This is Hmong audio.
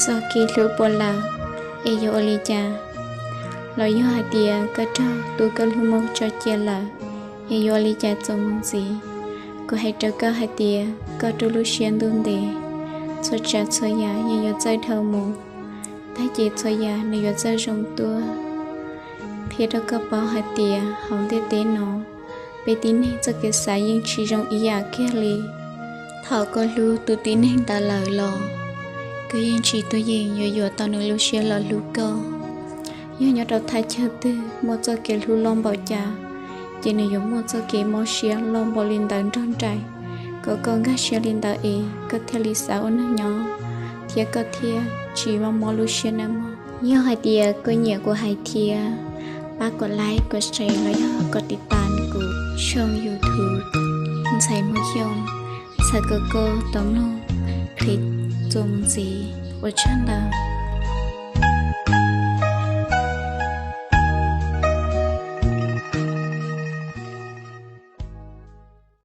txoj kev hlub puas lawm, es yuav ua li cas? Los yog hais tias koj raug tus koj hlub mus tso cia lawm, es yuav ua li cas txuas mus ntxiv? Kuv hais rau koj hais tias koj rau lub siab ntuj ntev, txhua tsav txhua yam yeej yuav txawj dhau mus, tag ces txhua yam nws yuav txawj zoo tuaj. Qhia rau koj paub hais tias hauv ntiaj teb no, peb tib neeg txoj kev xav yeej tsis zoo ib yam kiag li. Thaum koj hlub tus tib neeg ntawd lawm los, koj yeej tsis tuaj yeem yuav yuam tau nws lub siab los hlub koj. Yog nyob rau thaj chaw twg muaj txoj kev hlub loj npaum cas, ces nws yuav muaj txoj kev mob siab loj npaum li ntawd nrog nraim, kom koj nkag siab li ntawd es koj thiaj li xav ua neeg nyob, thiab koj thiaj tsis mob mob lub siab nawb mog. Yog hais tias koj nyiam kuv hais thiab, pab kom like, kom share los yog kom tiv tas kuv tshooj YouTube Ntxhais Hmoob Xyooj, txhawm kom koj tau mloog clip txuas mus ntxiv. Ua tsaug ntau.